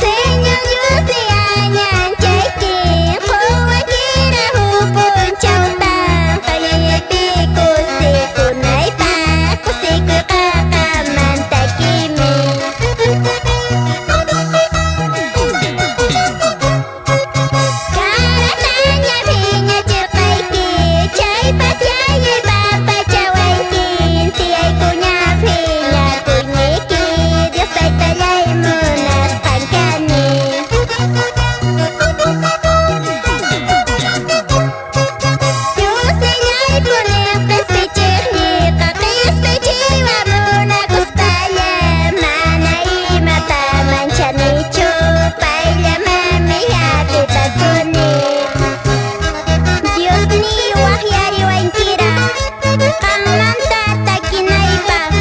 Señor Dios de añanchayki, quwankira huk punchawta, qallaypi kusikunaypaq, kusikuyqa qamman takimi. Karataña phiñachirqayki, chaypas yayay papachawanki, tiyaykuña phiñakuyniyki, Dios taytallay munasqan kani. Dios nillaypuni qispichiqniyqa, qispichiwa munakuspalla, mana imata manchanichu, payllamanmi hap'ipakuni. Dios niy waqyariwankira, qammanta takinaypaq,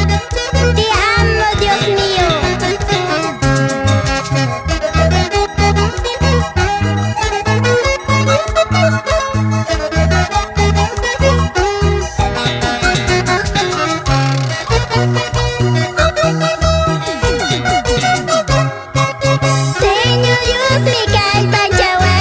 te amo, Dios mío. Señor Dios mi kallpanchawanki.